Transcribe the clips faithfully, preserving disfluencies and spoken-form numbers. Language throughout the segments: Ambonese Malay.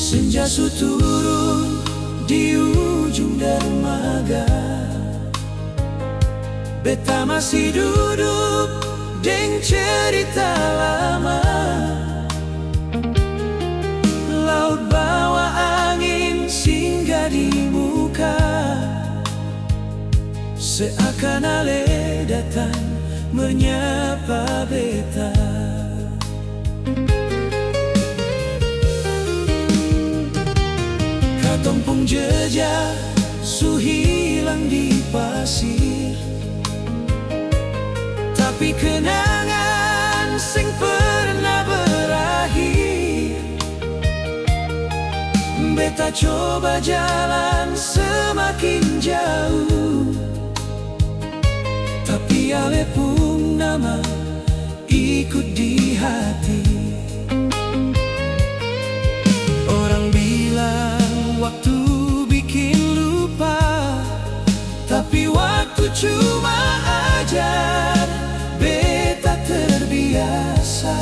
Senja su turun di ujung dermaga, beta masih duduk deng cerita lama. Laut bawa angin singgah di muka, seakan ale datang menyapa beta. Katong pung jejak su hilang di pasir, tapi kenangan seng pernah berakhir. Beta coba jalan semakin jauh, tapi ale pung nama ikut di hati. Orang bilang waktu bikin lupa, tapi waktu cuma ajar beta terbiasa.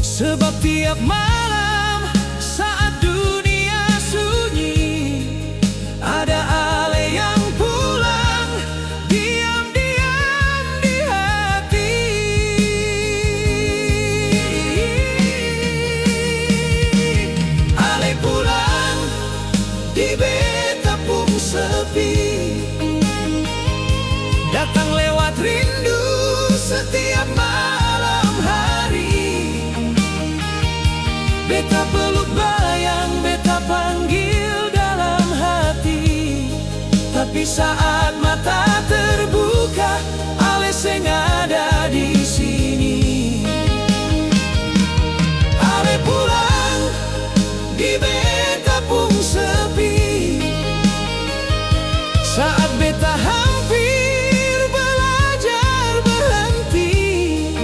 Sebab tiap malam saat dunia sunyi, ada ale yang pulang diam-diam di hati. Ale pulang di beta pung sepi, datang lewat rindu setiap malam hari. Beta peluk bayang, beta panggil dalam hati, tapi saat mata terbuka, ale seng ada di sini. Ale pulang di beta pung sepi, saat beta hampir belajar berhenti.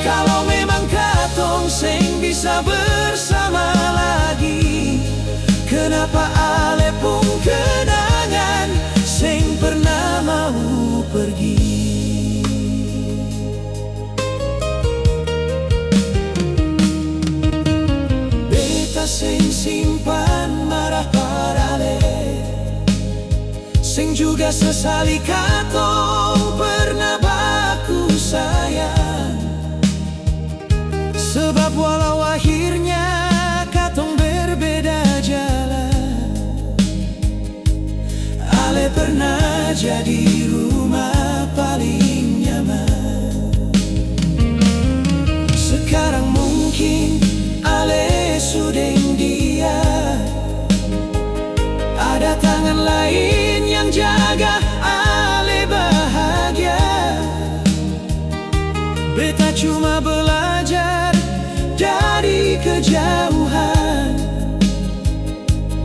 Kalo memang katong seng bisa bersama lagi, kenapa ale pung kenangan seng pernah mau pergi? Beta seng simpan marah par ale, seng juga sesali katong pernah baku sayang. Sebab walau akhirnya katong berbeda jalan, ale pernah jadi rumah paling nyaman. Sekarang mungkin ale su deng dia, ada tangan lain yang jaga ale bahagia. Beta cuma belajar dari kejauhan,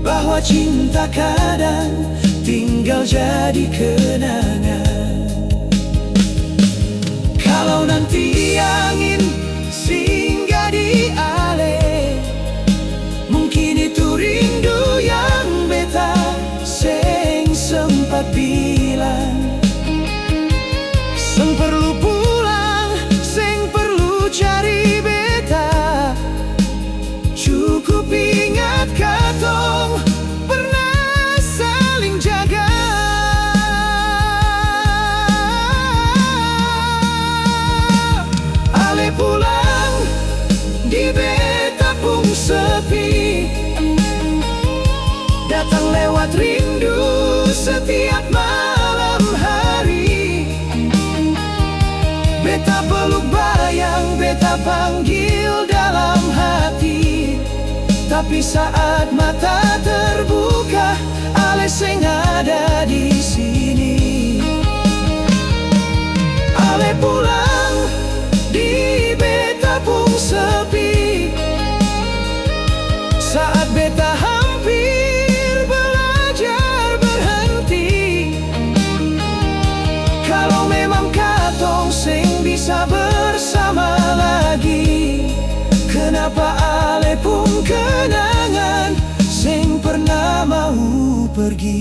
bahwa cinta kadang tinggal jadi kenangan. Kalau nanti angin singgah di ale, mungkin itu rindu yang beta seng sempat bilang. Seng perlu pulang, seng perlu cari beta. Cukup ingat katong pernah saling jaga. Ale pulang di beta pung sepi, datang lewat rindu setiap malam hari. Beta peluk bayang, beta panggil dalam hati, tapi saat mata terbuka, ale seng ada di sini. Ale pulang di beta pung sepi, saat beta hampir belajar berhenti. Kalo memang katong seng bisa bersama lagi, kenapa ale pung kenangan seng pernah mau pergi?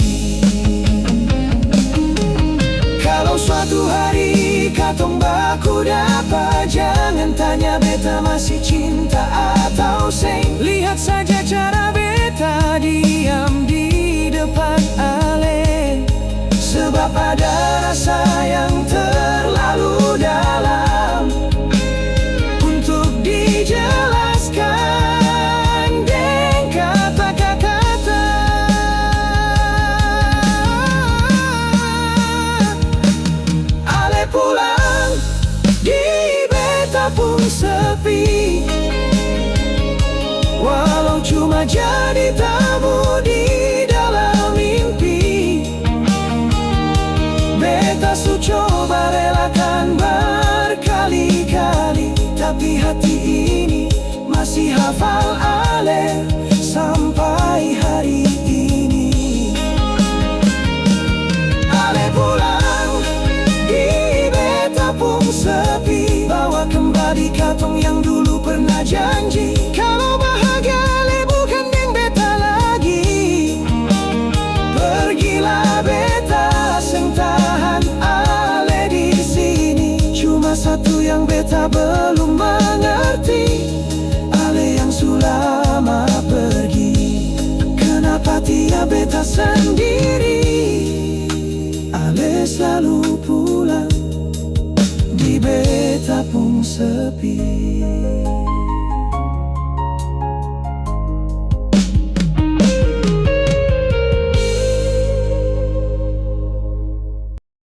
Kalo suatu hari katong baku dapa, jangan tanya beta masih cinta atau seng. Lihat saja cara beta diam di depan ale, sebab ada rasa yang terlalu dalam untuk dijelaskan deng kata-kata. Ale pulang di beta pung sepi, walau cuma jadi tamu di dalam mimpi. Beta su coba relakan berkali-kali, tapi hati ini masih hafal ale sampai hari ini. Ale pulang di beta pung sepi, bawa kembali katong yang dulu pernah janji. Kalo bahagia ale bukan deng beta lagi, pergilah, beta seng tahan ale di sini. Cuma satu yang beta belum mengerti, ale yang su lama pergi, kenapa tiap beta sendiri, ale slalu pulang di beta pung sepi.